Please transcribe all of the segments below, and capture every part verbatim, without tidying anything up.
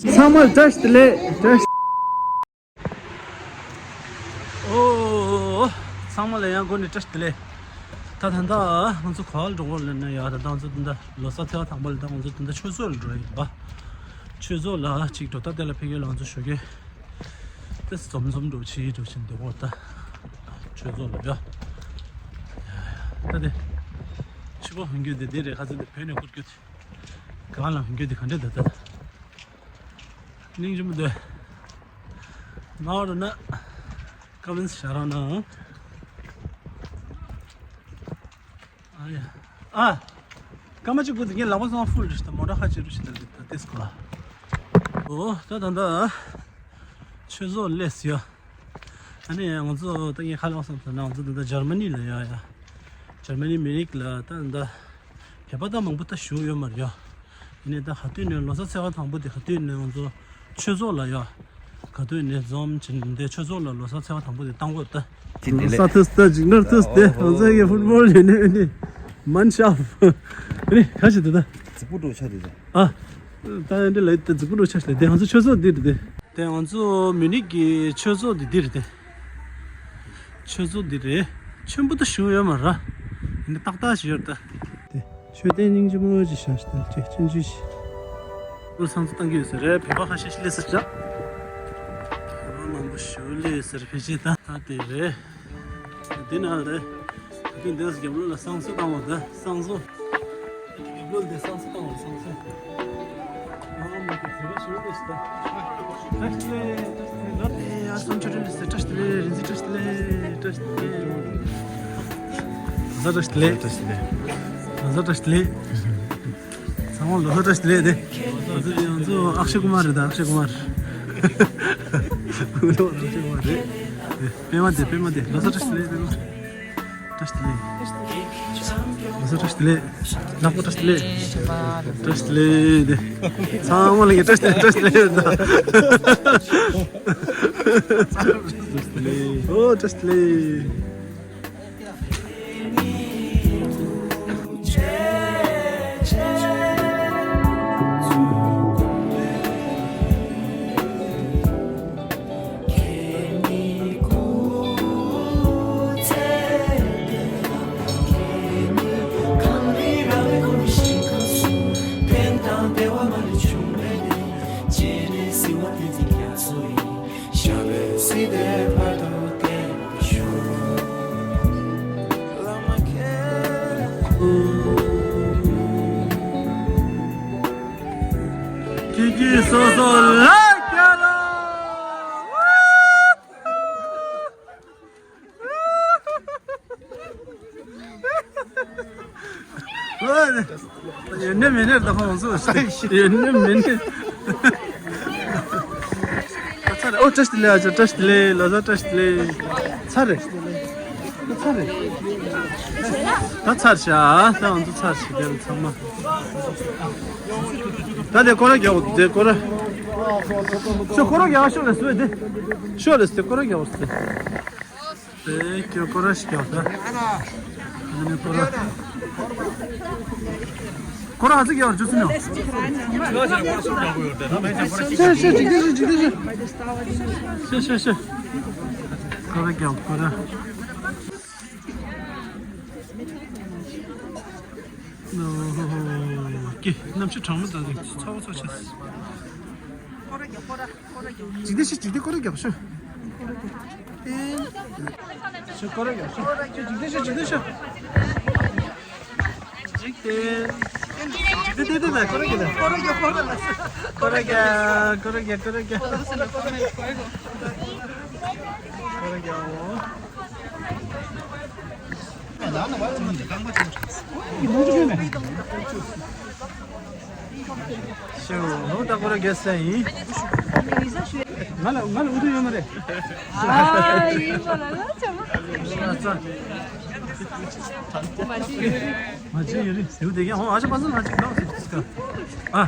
ཚང་མ་བཀྲ་ཤིས་བདེ་ལེགས། བཀྲ་ཤིས། ཨོ། ཚང་མ་ལ་ཡང་སྒོ་ནས་བཀྲ་ཤིས་བདེ་ལེགས། ད་ད་ལྟ་ང་ཚོ་ག་པར་འགྲོ་གི་ཡོད་ལབ་ན་ཡ། ད་ལྟ་ང་ཚོ་ད་ལྟ་ལོ་གསར་ཚེས་པ་དང་པོ་ལ་ད་ང་ཚོ་ད་ལྟ་ཆོས་ཚོགས་ལ་འགྲོ་ཡིན་པ། ཆོས་ཚོགས་ལ་ཅིག་འགྲོ་ད། དེ་ལ་ཕ་གིར་ང་ཚོ་ཞོགས་ཀས་ད་འཛོམས་འཛོམས་འགྲོ་ཆེ་འགྲོ་ཆེ་འདུག་གོ། ད་ཆོས་ཚོགས་ལ་ཡ། ད་དེ་ཕྱི་པོ་ཧོན་རྒྱུ་དེ་དེ་རེད། ཁ་ཚ་དེ་བོད་ནས་སྐོར་རྒྱུ་དེ་གང་ལ་ཧོན་རྒྱུ་དེ་ག་འདྲ་འདུག་ད། སྙིང་རྗེ་མོ་འདུག། ང་རུ་ན་ཀ་མེན་ཤ་རང་ན། ཨ་ཡ། ཨ། སྐར་མ་གཅིག་པུ་དེ་ངའི་ལག་པ་ཚང་ཧྥུལ་རེད་ཤི། ད་མོ་ཊ་ཁ་ཅིག་རུ་ཤི། ད་ད་ཏེས་ཀོ་ལ། ཨོ་ད་ད་ད་ཆོས་ཚོགས་སླེབས་ཡ། ཨ་ནི་ང་ཚོ་ད་ངས་ཁ་ལག་བསམ་ཟེར་ན་ང་ཚོ་ད་ད་འཇར་མ་ནི་ལ་ཡ་ཡ། འཇར་མ་ནི་མི་ནིག་ལ་ད་ད། བོད་པ་ད་མང་པོ་ད་བཞུགས་ཡོད་མ་རེད་ཡ། ཡིན་ནའི་ད་ག་དུས་ནས་ལོ་གསར་ཚེས་པ་དང་པོ་དེ་ག་དུས་ནས་ང་ཚོ་ཆོས་ཚོགས་ལ་ཡ། ག་དུས་ནས་འཛོམས་བྱས་འདི་ཆོས་ཚོགས་ལ་ལོ་གསར་ཚེས་པ་དང་པོ་དེ་བཏང་གོ་ད། དེ་ནི་ལས། ས་ཐུས་ད་འཇིགས་སྣང་ཐུས་ཏེ་ང་ཚོ་གི་ཕུཊ་བོལ་ཡིན་ནའི་ནི་མན་ཤ་ནི་ག་ཞིག་འདུག་ད། རྫིག་པོ་འགྲོ་ཆ་དེ་ད། ཨ། ད་འདི་ལ་ད་རྫིག་པོ་འགྲོ་ཆ་ཞིག་ལ་དེ་ང་ཚོ་ཆོས་ཚོགས་འདི་རེད་དེ། དེ་ང་ཚོ་མི་ནིག་གི་ཆོས་ཚོགས་འདི་འདི་རེད་དེ། ཆོས་ཚོགས་འདི་རེད། ཆེན་པོ་ད་བཞུགས་ཡོད་མ་རེད། འདི་ཏག་ཏག་ཞིག་ཡོད་ད། དེ་མཆོད་རྟེན་སྙིང་རྗེ་མོ་ཅིག་བཞག་ཤི་ད་ལ་ཅེ་ཆུང་ཆུང་ཞིག་ལོ་གསར་ཚོགས་བཏང་གི་ཡོད་ས་རེད། བོད་པ་ཁ་ཤས་ཤིག་སླེབས་ས་རེད། བོད་པ་མང་པོ་ཞིག་སླེབས་ས་རེད། ཕལ་ཆེར་ད་ད་དེ་རེད། འདི་ན་རེད། དེ་འདི་རྒྱབ་ལོགས་ལ་བསང་གསོལ་བཏང་བ་ད་བསང་གསོལ། རྒྱབ་ལོགས་འདི་བསང་གསོལ་བཏང་བ་བསང་གསོལ། ཨ་མ་གི་བོད་པ་ཞིག་སླེབས་ས་ད། བཀྲ་ཤིས་བདེ་ལེགས། ཨེ་ཡ་སོང་ཆུ་རིན་ལི་སི་བཀྲ་ཤིས་བདེ་ལེགས། རིན་ཆེན་བཀྲ་ཤིས་བདེ་ལེགས། བཀྲ་ཤིས་བདེ་ལེགས། ལོ་གསར་བཀྲ་ཤིས་བདེ་ལེགས། ལོ་གསར་བཀྲ་ཤིས་བདེ་ལེགས། ཚང་མ་ལོ་གསར་བཀྲ་ཤིས་བདེ་ལེགས་དེ། ང་ཚོ་ང་ཚོ་ཨག་ཤེ་ཀུ་མར་རེད་ད། ཨག་ཤེ་ཀུ་མར། ང་ཚོ་ཨག་ཤེ་ཀུ་མར་རེད། པད་མ་དེ་པད་མ་དེ་ལོ་གསར་བཀྲ་ཤིས་བདེ་ལེགས། པད་མ། བཀྲ་ཤིས་བདེ་ལེགས། ལོ་གསར་བཀྲ་ཤིས་བདེ་ལེགས། ནག་པོ་བཀྲ་ཤིས་བདེ་ལེགས། བཀྲ་ཤིས་བདེ་ལེགས་དེ། ཚང་མ་ལ་ངས་བཀྲ་ཤིས་བདེ་ལེགས། བཀྲ་ཤིས་བདེ་ལེགས་ད། ཨོ་བཀྲ་ཤིས་བདེ་ལེགས། ཁྱེད་ཀྱིས་སོ་སོ་ལ་རྒྱ་ལ། ཡོད་ནི་མེད་ནི་ད་ཁོང་ཚོ་ཡོད་ནི་མེད་ནི། ཨོ་བཀྲ་ཤིས་བདེ་ལེགས། ཨ་ཅག་བཀྲ་ཤིས་བདེ་ལེགས། ལོ་གསར་བཀྲ་ཤིས་བདེ་ལེགས། ལོ་གསར་བཀྲ་ཤིས་བདེ་ལེགས། ཚར་རེད། ཚར་རེད། ད་ཚར་ཤག་ད་ང་ཚོ་ཚར་ཤག་དེ་ཚང་མ། ད་དེ་སྐོར་ར་རྒྱག་དགོས། དེ་སྐོར་ར། ཤོག་སྐོར་ར་རྒྱག་ཤོག་ལས་སུ་དེ། ཤོག་ལས་སུ་དེ་སྐོར་ར་རྒྱག་དགོས་སུ་དེ། དེ་ཁྱོད་སྐོར་ར་ཞིག་རྒྱག་ད། ཨ་ནི་སྐོར་ར། སྐོར་ར་ཨ་ཙི་རྒྱག་རྒྱུ་ཚུལ་ནོ། ཤོག་ཤོག་ཅིག་དེ་ཤོག་ཅིག་དེ་ཤོག་ཤོག་ཤོག་ཤོག་སྐོར་ར་རྒྱག་སྐོར་ར། ཨོ་ཧོ་ཧོ། ཀི་གནམ་གཤིས་གྲང་མོ་དང་ཚ་བོ་ཚ་ཆེ། འཇིག་རྟེན་ཤི་འཇིག་རྟེན་སྐོར་ར་རྒྱག་ཤོག་ཤོག་སྐོར་ར་རྒྱག་ཤོག་འཇིག་རྟེན་ཤི་འཇིག་རྟེན་ཤི། འཇིག་རྟེན། འཇིག་རྟེན་འདི་ད་སྐོར་ར་རྒྱག་ད། སྐོར་ར་རྒྱག་སྐོར་ར་རྒྱག་སྐོར་ར་རྒྱག་སྐོར་ར་རྒྱག་སྐོར་ར་རྒྱག་སྐོར་ར་རྒྱག་ཤོག་ལོ་ད་སྐོར་ར་རྒྱག་ས་ཡིན། ང་ལ་ང་ལ་འུ་ཐུག་ཡོད་མ་རེད། ཨ་ཡིན་པ་ལ་ལ་ཆ་མ། ཨ་ཙ། མ་ཅི་ཡོད་རེད། ཟེའུ་དེ་ག་ཧོ་ཨ་ཅག་པ་སངས་ལ་ཅིག་ལོག་ཟེར་ཅིག་ཀ་ཨ།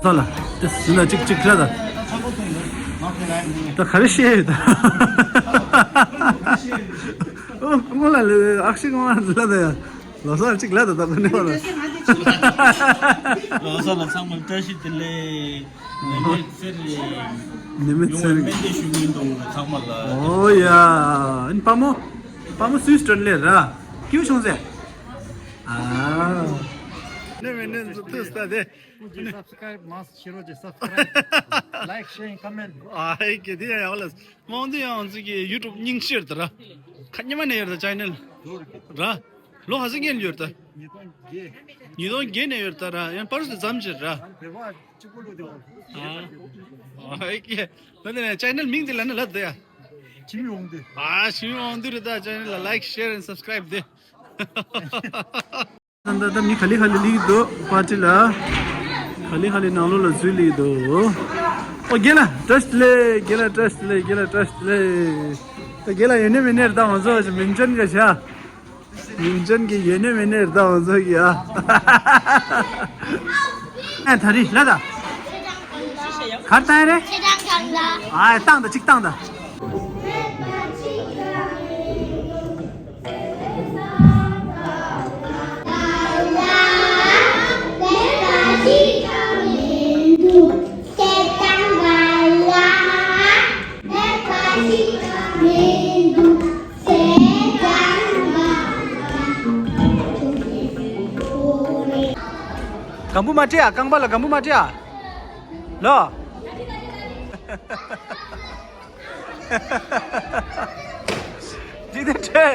ད་ལ། དེ་ཟིན་ན་གཅིག་གཅིག་ཁྲ་ད། ད་ག་རེ་བཤད་ཡོད་ད། ཨོ་ངོ་ལ་ལེ་ཨག་ཤི་ངོ་ལ་ལ་ད་ཡ། ལོ་སར་གཅིག་ལ་ད་ད་ཁོ་ནི་ཧོ་ལ། ལོ་སར་ལ་ཚང་མ་བཀྲ་ཤིས་བདེ་ལེགས། ནི་མི་ཚེ་རིང་། ནི་མི་ཚེ་རིང་། སྨན་བདེ་ཞུ་གི་འདུག་ཚང་མ་ལ། ཨོ་ཡ། ཨན་པ་མོ། པ་མོ་སུས་སྟོན་ལེ་ར། ཀིའུ་ཆུང་ཟེ། ཨ། ནི་མི་ནི་ཐུ་སྟ་དེ། Subscribe མ་ཤེས་རོགས་ཅེས་subscribe like share comment. ཨ་ཧེ་ཀེ་དེ་ཡང་ཡག་ལ། མང་དུ་ཡང་ཚིག་གི་YouTube་རྙིང་ཤེར་དུ་ར། ཁ་ཉི་མ་ནས་ཡོད་ད་channel་ར། ལོ་ག་ཚོད་ངན་ཡོད་ད། ཉིས་སྟོང་བརྒྱད་ནས་ཡོད་ད་ར། ཡང་པར་སུ་ཙམ་ཅིག་ར། ཨ་ཧེ་ཀེ་ད་དེ་ནས་channel་མིང་དེ་ལ་ནི་ལབ་ད་ཡ། ཁྱིམ་ཡོང་དུས། ཨ་ཁྱིམ་ཡོང་དུས་རེད་ད། channel་ལ་like share and subscribe་དེ། ད་ད་ད་མི་ག་ལེ་ག་ལེ་སླེབས་འདུག་པར་ཊི་ལ། ག་ལེ་ག་ལེ་ནང་ལོགས་ལ་འཛུལ་སླེབས་འདུག་ཨོ་རྒན་ལགས་བཀྲ་ཤིས་བདེ་ལེགས། རྒན་ལགས་བཀྲ་ཤིས་བདེ་ལེགས། རྒན་ལགས་བཀྲ་ཤིས་བདེ་ལེགས། ད་རྒན་ལགས་ཡོད་ནི་མེད་ནི་རེད་ད། ང་ཚོ་མིང་ཅན་གྱི་ཤ། མིང་ཅན་གྱི་ཡོད་ནི་མེད་ནི་རེད་ད་ང་ཚོ་གི་ཨ། ཨ་ད་རི་ལ་ད། གར་བཏང་ཡ་རེད། ཨ་བཏང་ད་གཅིག་བཏང་ད། སྒམ་བུ་མ་སྤྲད་ཨ། རྐང་པ་ལ་སྒམ་བུ་མ་སྤྲད་ཨ། ལོ། འདི་དེ་ཁྲེ།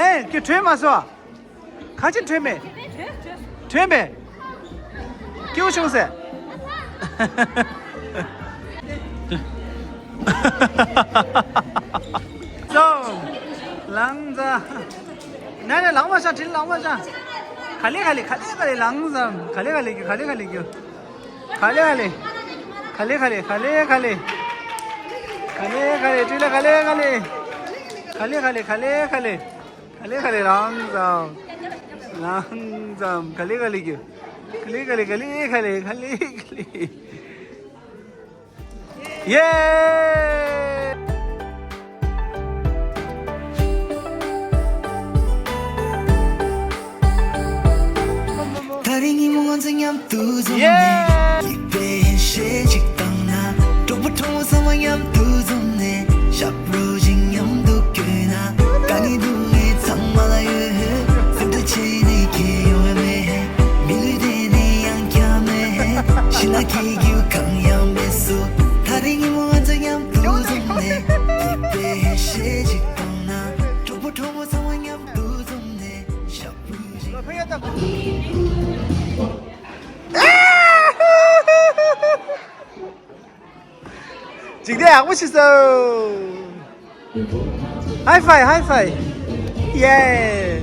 ཨེ་ཁྱོད་ཁྲོས་མ་སོང་། ག་ཅི་ཁྲོས་མེད། ཁྲོས་མེད། སྐྱིད་པོ་བྱུང་ཟེར། ཙོ། ལང་ཙ། ན་ན་ལང་མ་ཤ་དྲིན་ལང་མ་ཤ། ག་ལེ་ག་ལེ་ག་ལེ་ག་ལེ་ལང་ཙམ། ག་ལེ་ག་ལེ་གི་ག་ལེ་ག་ལེ་གི། ག་ལེ་ག་ལེ། ག་ལེ་ག་ལེ་ག་ལེ་ག་ལེ། ག་ལེ་ག་ལེ་དྲིན་ལ་ག་ལེ་ག་ལེ། ག་ལེ་ག་ལེ་ག་ལེ་ག་ལེ། ག་ལེ་ག་ལེ་ལང་ཙམ། ལང་ཙམ། ག་ལེ་ག་ལེ་གི། ག་ལེ་ག་ལེ་ག་ལེ་ག་ལེ་ག་ལེ་ག་ལེ། ཡེ། ད་རིང་ཉིན་མོ་ང་ཚོ་མཉམ་དུ་འཛོམས་ནས། ཡེ། ཡིད་དཔེ་ཡིད་ཤེས་ཅིག་བཏང་ན། གྲོགས་པོ་གྲོགས་མོ་ཚང་མ་མཉམ་དུ་འཛོམས་ནས། ཞབས་བྲོ་ཞིག་མཉམ་དུ་བརྐོས་ན། དཀའ་ངལ་སྡུག་བསྔལ་ཚང་མ་ལ་ཡོད། སེམས་ཁྲལ་བྱས་ནས་ཁྱད་ཡོང་བ་མེད། མི་ལུས་དེ་ནི་ཡང་བསྐྱར་མེད། ཕྱི་ལ་སྐྱིད་སྐྱིད་གང་ཡང་མེད་སོ། ད་རིང་ཉིན་མོ་ང་ཚོ་མཉམ་དུ་འཛོམས་ནས། ཡིད་དཔེ་ཡིད་ཤེས་ཅིག་བཏང་ན། གྲོགས་པོ་གྲོགས་མོ་ཚང་མ་མཉམ་དུ་འཛོམས་ནས། ཞབས་བྲོ་ཞིག་འཇིག་རྟེན་ཡག་པོ་ཞིག་སོ། High five, high five. Yeah.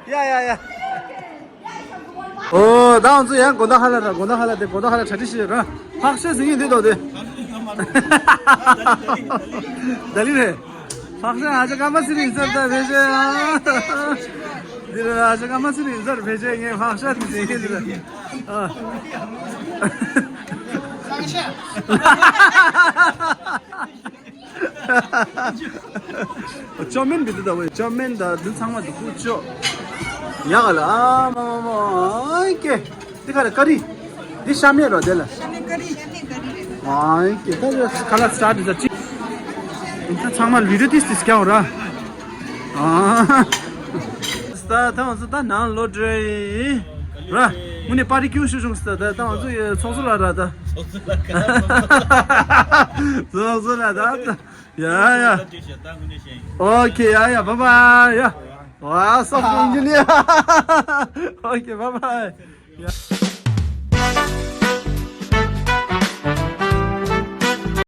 ཡ་ཡ་ཡ། ཨོ་ད་ང་ཚོ་ཡང་དགོང་དག་ཧ་ལ་ར། དགོང་དག་ཧ་ལ་དེ། དགོང་དག་ཧ་ལ་གྲ་སྒྲིག་བྱེད་ར། ཕག་ཤ་ཟིན་གྱི་འདུག་དོ་དེ། ད་ལི་རེད། ཕག་ཤ་ཨ་ཅག་ཀ་མ་ཚི་རིང་ཟར་ད་བེ་ཤ། འདི་ར་ཨ་ཅག་ཀ་མ་ཚི་རིང་ཟར་བེ་ཤ། ངས་ཕག་ཤ་དེ་ཟིན་གྱི་འདུག་ཨ། ཅོ་མེན་བི་དུ་ད་བས། ཅོ་མེན་ད་འདི་ཚང་མ་འདུག་ཀུ་ཅོ། ཡག་ལ་ཨ་མ་མ་མ། ཨ་ཀེ། འདི་ག་རེ་ཀ་རི། འདི་ཤ་མེད་རོ་དེ་ལ། ཤ་མེད་ཀ་རི། ཤ་མེད་ཀ་རི་རེད། ཨ་ཀེ། ད་ཁ་ལག་སི་ཊར་ཊི་ཟ་ཅི། འདི་ཚང་མ་བི་ཌི་ཡོ་ཏིས་ཏིས་རྒྱག་ར། ཨ། ད་ད་ང་ཚོ་ད་ནང་ལོག་འགྲོ་ཡིན། ར། དངོས་གནས་པར་ཊི་སྐྱིད་པོ་ཞིག་བྱུང་སོང་། ད་ད་ང་ཚོ་ཡི་ཚོགས་གཙོ་ལགས་ར་ད། ཚོགས་གཙོ་ལགས་ད། ཡ་ཡ། ཨོ་ཁེ། ཡ་ཡ། བྷའི་བྷའི། ཡ། ཝ། སོབ་ཊི་ཝེར་ཨིན་ཇི་ནི་ཡར། ཨོ་ཁེ། བྷའི་བྷའི། ཡ།